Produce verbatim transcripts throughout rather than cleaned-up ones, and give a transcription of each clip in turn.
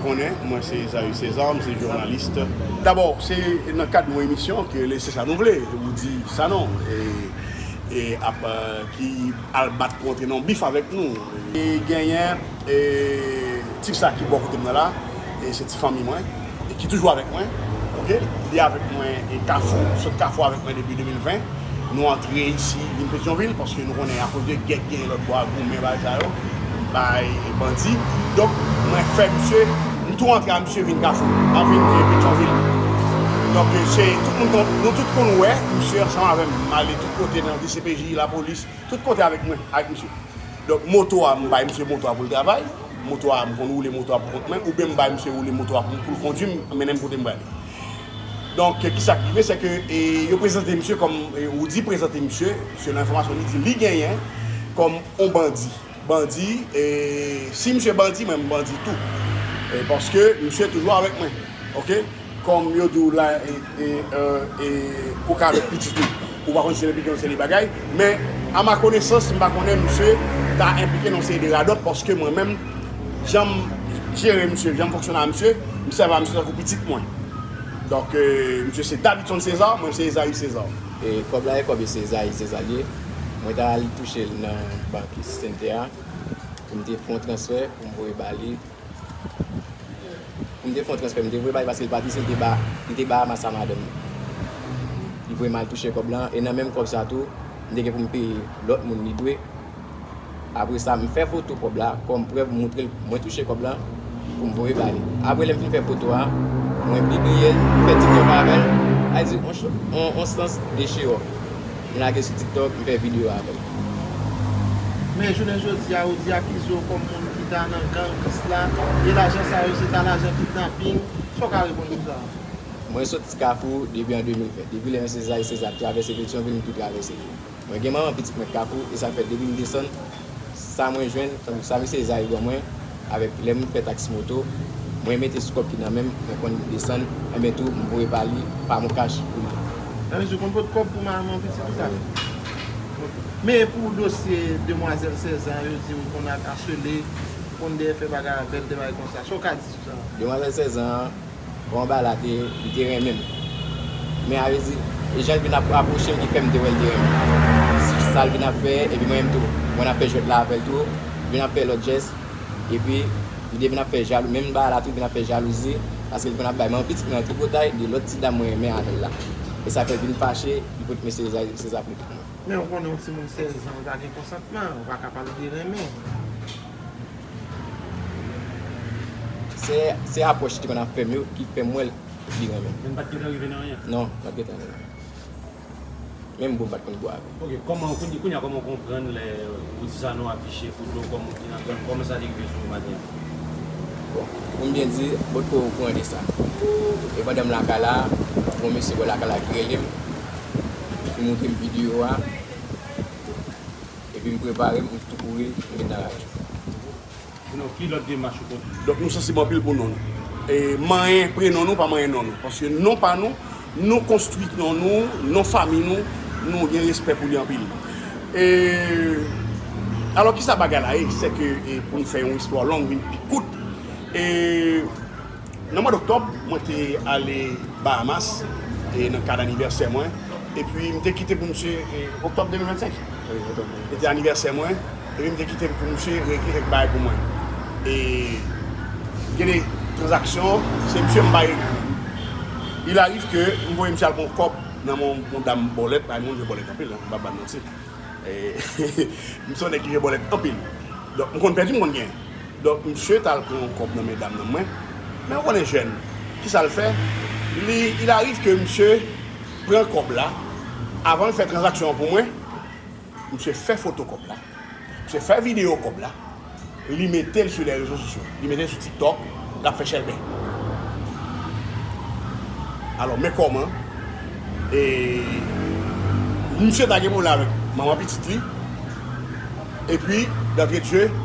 Konnen, mwen se Zahir César, m se jounalis. Dabò, se nan kad yon emisyon ke le Se Sa Nou Vle, ou di sa non, e, e ap, e, ki al bat pou antre nan bif avèk nou. E genyen, e, tip sa ki bò kote m nan la, e se ti fanmi mwen, e ki toujou avèk mwen, oke? Li avèk mwen e Kafou, sot Kafou avèk mwen depi de mil ven. Nou antre isi, vin Petyonvil, paske nou konnen akoz de gè k genyen lòt bò a, goumen bagay sa yo, bay bandi. Donk, mwen fè misye, m tou antre a misye vin Kafou, an vin, e, Petyonvil. Donk, e, se tout moun, kon- nou tout konn wè, misye ansanm avè m, m ale tout kote nan D C P J, lapolis, tout kote avèk mwen, avèk misye. Donk, moto a, m bay misye moto a pou l travay. Moto a, m konn woule moto a pou kont mwen, oubyen m bay misye woule moto a pou, pou l kondui m, mennen m kote m prale. Donk, ki sa k rive, se ke, e, yo prezante misye kòm, e, Roody prezante misye, selon enfòmasyon li di, li genyen kòm on bandi. Bandi, e, si misye bandi, mwen m bandi tou. E, paske misye toujou avèk mwen. Oke? Kòm yo di w la, e, e, e, e, ou ka avèk pitit ou. Ou pa konn si se pitit ou, se de bagay. Men, a ma konesans, m pa konnen misye ta enplike nan seri de radòt, paske mwen menm, jan m jere misye, jan m fonksyone a misye, m sèvi a misye tankou pitit mwen. Donk, e, misye se Davidson César, mwen se Esaïe César. E kòb la, e kòb e se Esaïe César li ye. Mwen ta al touche l nan bank Center a. Pou m te fè yon transfè, pou m voye ba li. Pou m te fè yon transfè, m te voye ba li paske l pati isi, l te ba, li te Bahamas a madanm li. Li voye m al touche kòb lan, e nan menm kòb sa tou, m te gen pou m peye lòt moun li dwe. Apre sa, m fè foto kòb la kòm prèv, m montre l mwen touche kòb lan pou m voye ba li. Apre lè m fin fè foto a, mwen pibliye, m fè TikTok avè l. A di, on, on, on sans de show off. M lage sou TikTok, m fè videyo avè l. Men jounen jodi a, Roody akize w kòm moun ki ta nan gang Kris la, e lajan sa yo se ta lajan kidnaping. Sa w ka reponn pou sa? Mwen soti Kafou depi an de mil ven. Depi lè mesye Zay Seza ap travèse Petyonvil, m tou travèse tou. Mwen gen manman pitit mwen Kafou, e sa fè depi m desann, sa mwen jwenn, tankou sa mesye Zay ban mwen, avèk lè m fè taksi moto, mwen mete sou kòb ki nan men m, mwen konn desann, enben tou, m voye pa li, pa mon kach pou li. Sa vle di ou konn pot kòb pou manman pitit ou sa? Wi. Men pou dosye demwazèl sèz an, yo di ou konn asele, konn dèyè fè bagay avè l, de bagay konsa. Sa w ka di sou sa? Demwazèl sèz an, kòman bagay la te, li te renmen m. Men a vle di, e jan l vin ap apwoche m ki fè m te wè l te renmen m. Sa l vin ap fè, epi mwen menm tou, mwen ap fè jwèt la avè l tou, vin ap fè lòt jès, epi li te vin ap fè jalou, menm bagay la tou vin ap fè jalouzi, paske l konn ap bay manman pitit mwen an tripotay de lòt ti dam mwen renmen avè l la. E sa fè l vin fache, li pot mesye Seza pou mwen. Men ou konnen yon timoun sèz an, li pa gen konsantman, ou pa ka pale de renmen. Se, se apwòch li te konn ap fè m yo ki fè m wè l li renmen m. Men m pa t gentan rive nan anyen? Non, m pa t gentan rive. Menm bo m pa t konn bo avè l. Ok, kòman, kounye, kounye a, kòman w konprann lè Roody Sanon afiche foto w kòm moun ki nan gang? Kòman sa te rive sou ou maten an? Bon, pou m byen di, m potko okouran de sa. E pandan m lakay la, gon mesye bò lakay la ki rele m, ki montre m videyo a, epi m prepare m, m tou kouri, m vin nan radyo. Sinon, ki lòt demach ou konn? Donk, nou sansib anpil pou non nou. E, manyen prenon nou, pa manyen non nou. Paske non pa nou, nou konstwi non nou, non fanmi nou, nou gen respè pou li anpil. E, alò, kisa bagay la ye? Se ke, e, pou n fè yon istwa long vin pi kout, e, nan mwa d oktòb, mwen te ale Bahamas, e, nan kad anivèsè mwen. Epi, m te kite pou misye, e, oktòb de mil vennsenk. Wi, oktòb. Se te anivèsè mwen. Epi, m te kite pou misye regle kèk bagay pou mwen. E, gen de tranzaksyon, se misye m bay regle. Il arrive que m voye misye al pran kòb nan men yon dam bòlèt, bay moun vye bòlèt anpil, m p ap ba n manti. E, m se yon nèg ki vye bòlèt anpil. Donk, m konn pèdi, m konn genyen. Donk, misye t al pran yon kòb nan men dam nan mwen. Men ou konnen jèn, kisa l fè? Li, il arrive que misye pran kòb la, avan l fè tranzaksyon an pou mwen, misye fè foto kòb la, misye fè videyo kòb la, li mete l sou lè rezo sosyo, li mete l sou TikTok, l ap fè chèlbè. Alò, men kòman, e, misye ta gen pwoblèm avèk manman pitit li, epi, d'entrée de jeu,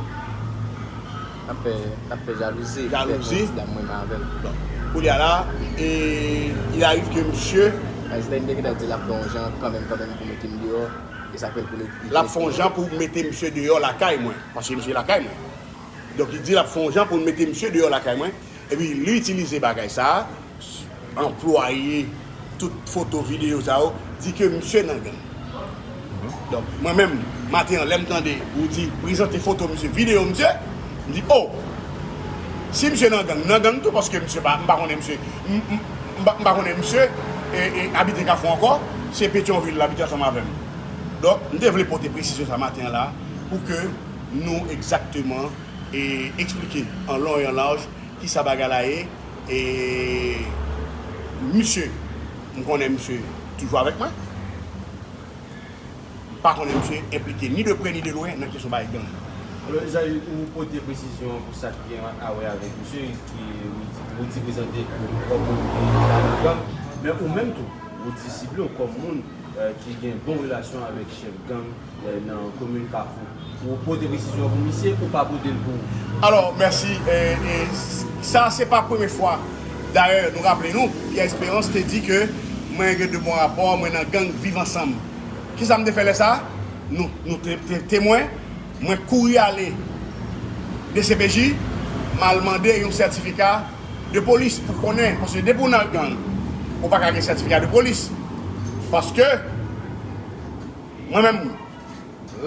N ap fè, n ap fè jalouzi. Jalouzi. Fè ti dam mwen men avè l. Bon. Kounye a la, e, il arrive que misye. Ayisyen te gentan di l ap fè yon jan kanmenm, kanmenm pou mete m deyò. E sa fè l pou li. L ap fè yon jan pou mete misye deyò lakay mwen. Paske misye lakay mwen. Donk, li di l ap fè yon jan pou l mete misye deyò lakay mwen. Epi li itilize bagay sa a, anplwaye tout foto, videyo sa yo, di ke misye nan gang. Donk, mwen menm, maten an, lè m tande ou di prezante foto misye, videyo misye, m di, o, si misye nan gang, nan gang tou, paske misye pa, m pa konnen misye, m, m, m pa, m pa konnen misye e, e abite Kafou ankò, se Petyonvil l abite ansanm avè m. Donk, m te vle pote presizyon sa maten an la, pou ke nou egzakteman e eksplike an lon e an laj kisa bagay la ye. E misye, m konnen misye toujou avèk mwen. M pa konnen misye enplike ni de prè ni de lwen nan kesyon bay gang. Alò, Ezayi, ou pote presizyon pou sa ki gen a wè avèk misye, ki ou di, ou di prezante kòm moun ki pa nan gang, men ou menm tou, ou di sible w kòm moun eh, ki gen bon relasyon avèk chèf gang eh, nan komin Kafou. Ou pote presizyon pou misye ou pa pote l pou ou? Alò, mèsi. E, e, sa se pa premye fwa. Dayè, nou raple nou, Pierre Espérance te di ke mwen gen de bon rapò, mwen nan gang Viv Ansanm. Kisa m te fè lè sa a? Nou, nou te, te, temwen, mwen kouri ale D C P J, m al mande yon sètifika de polis pou konnen, paske depi w nan gang, ou pa ka gen sètifika de polis. Paske, mwen menm,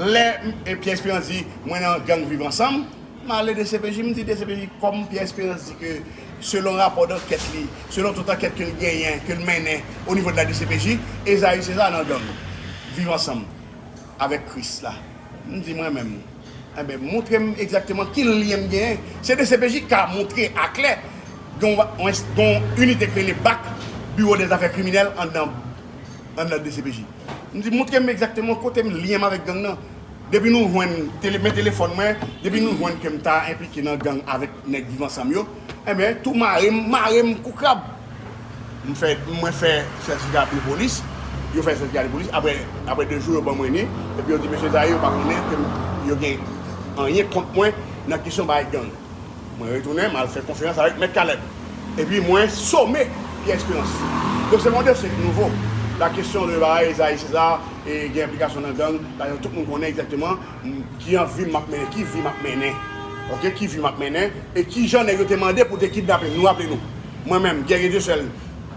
lè m- e Pierre Espérance di, mwen nan gang Viv Ansanm, m ale D C P J, m di D C P J, kòm Pierre Espérance di ke, selon rapò dankèt li, selon tout ankèt ke l genyen, ke l mennen o nivo de la D C P J, Ezayi César nan gang Viv Ansanm avèk Chris la. M di mwen menm, enben, montre m egzakteman ki lyen m genyen. Se D C P J ka montre aklè gen yon, gen yon inite ki rele bak, Bureau des Affaires Criminelles, anndan, anndan D C P J. M di, montre m egzakteman kote m lyen m avèk gang nan. Depi nou jwenn tele, men telefòn mwen, depi nou jwenn ke m ta enplike nan gang avèk nèg Viv Ansanm yo, enben, tou mare m, mare m kou krab. M fè, mwen fè sètifika de polis, yo fè sètifika de polis, apre, apre de jou, yo ban mwen li, epi yo di, mesye Zayi, yo pa konnen ke m- yo gen anyen kont mwen nan kesyon bay gang. Mwen retounen, m al fè konferans avèk Mèt Caleb. Epi mwen some Pierre Espérance. Donk, se yon dosye ki nouvo. La kesyon de bagay Ezayi César e gen enplikasyon nan gang, bagay tout moun konnen egzakteman ki an vi m ap mennen, ki vi m ap mennen. Oke, ki vi m ap mennen, e ki jan nèg yo te mande pou te kidnape m. Nou raple nou. Mwen menm, Guerrier Dieuseul,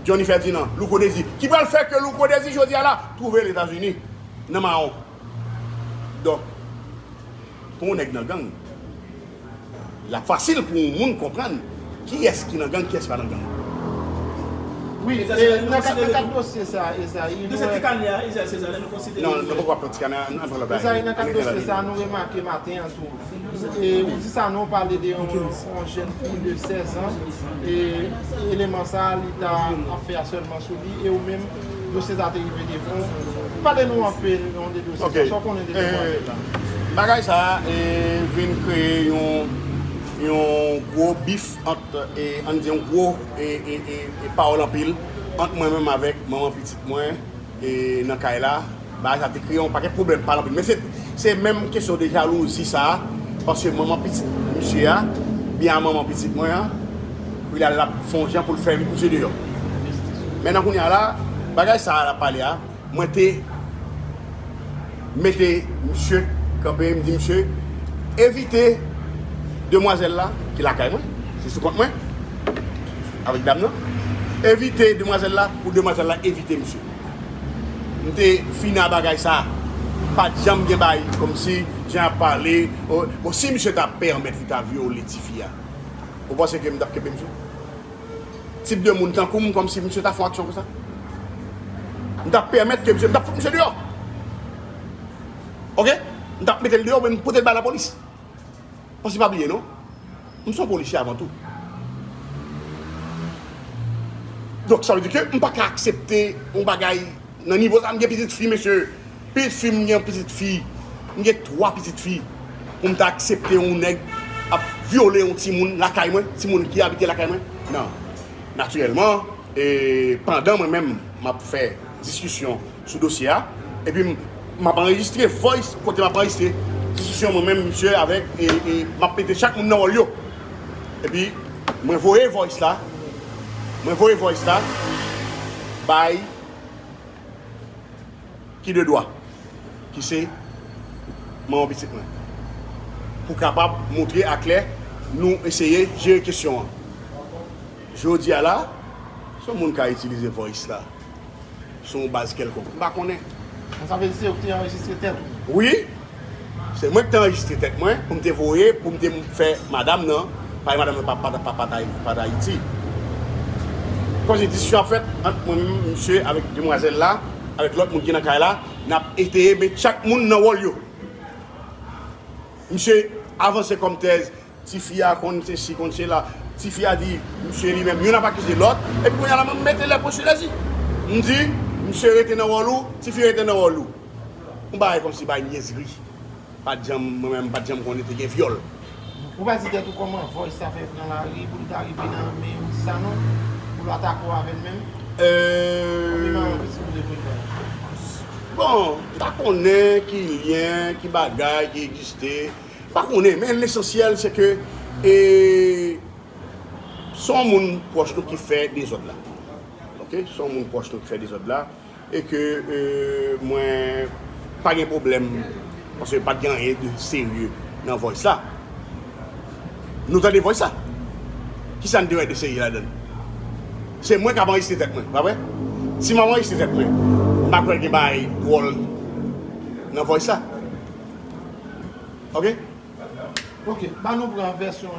Johnny Ferdinand, Louko Désir, ki pral fè ke Louko Désir jodi a la, twouve l Etazini, nan mawon. Donk, pou yon nèg nan gang, l ap fasil pou yon moun konprann kiyès ki nan gang, kiyès pa nan gang. Wi, e nan kad, nan kad dosye sa, Ezayi, nou wè, Non, nou poko ap pran ti kanè, nou pran lòt bagay. Ezayi, nan kad dosye sa, nou remake maten an tou. E ou di sa, nou pale de yon, yon jèn fi de sèz an. E eleman sa, li ta ap fè asèlman sou li. E ou menm, dosye sa te rive devan w. Pale nou anpe yon de dosye sa, sa w konnen de demwazèl la. Bagay sa a e, vin kreye yon, yon gwo bif ant, e, ann di yon gwo e, e, e, e pawòl anpil ant mwen menm avèk manman pitit mwen e, nan kay la. Bagay sa te kreye yon pakèt pwoblèm, pale anpil. Men se, se menm kesyon de jalouzi sa a, paske manman pitit misye a, byen a manman pitit mwen an, kounye a l ap fè yon jan pou l fè misye deyò. Men nan kounye a la, bagay sa a l ap pale a, mwen te mete misye kanpe, m di misye, evite demwazèl la, ki lakay mwen, se sou kont mwen, avèk dam nan, evite demwazèl la, pou demwazèl la evite misye. M te fini a bagay sa, pa t janm gen bagay, kòmsi, jan ap pale, o, bon, si misye ta pèmèt li ta vyole tifi a, ou panse ke m t ap kenbe misye? Tip de moun tankou m, kòmsi misye ta fè yon aksyon konsa? M t ap pèmèt ke misye, m t ap fout misye deyò. Oke? M t ap mete l deyò, oubyen m pote l bay lapolis. Paske pa bliye non, m se yon polisye avan tou. Donk, sa vle di ke m pa ka aksepte yon bagay nan nivo sa. M gen pitit fi, mesye. Pitit fi m, m gen yon pitit fi. M gen twa pitit fi. Pou m ta aksepte yon nèg ap vyole yon timoun lakay mwen, timoun ki abite lakay mwen? Non. Natirèlman, e pandan mwen menm m ap fè diskisyon sou dosye a, epi m, m ap anrejistre voice, kote m ap anrejistre diskisyon mwen menm misye avèk, e, e m ap mete chak moun nan wòl yo. Epi mwen voye voice la, mwen voye voice la bay ki de dwa, ki se manman pitit mwen, pou kapab montre aklè nou eseye jere kesyon an. Jodi a la, se yon moun ka itilize voice la sou yon baz kèlkonk. M pa konnen. Sa vle di se ou ki te anrejistre tèt ou? Wi. Se mwen ki te anrejistre tèt mwen pou m te voye, pou m te fè madanm nan, paske madanm nan pa, pa, pa, pa, pa t Ayiti. Kòmsi diskisyon ap fèt ant mwen menm, misye, avèk demwazèl la, avèk lòt moun ki nan kay la, n ap eseye met chak moun nan wòl yo. Misye avanse kòm tèz, tifi a konn sesi, konn sela. Tifi a di misye li menm, youn ap akize lòt, epi kounye a la, mwen mete lè posye lèzi. M di, misye rete nan wòl ou, tifi rete nan wòl ou. Yon bagay kòmsi bay nyèzri. Pa t janm, mwen menm, m pa t janm konnen te gen vyòl. Ou pa di tèt ou kòman voice sa fè pran lari pou l ta rive nan men Sanon, pou l atake w avè l menm? Euh, Konpliman anpil si w vle pou l fè. Bon, m pa konnen ki lyen, ki bagay ki egziste. M pa konnen, men lesansyèl se ke e, se yon moun pwòch nou ki fè dezòd la. Ok? Se yon moun pwòch nou ki fè dezòd la. E ke e, mwen pa gen pwoblèm. Paske pa t gen anyen de serye nan voice la. Nou tande voice la. Kisa n te wè de serye ladan l? Se mwen k ap anrejistre tèt mwen, pa vre? Si m ap anrejistre tèt mwen, m pa kwè gen bagay dwòl nan voice la. Ok? Ok, ba nou pran vèsyon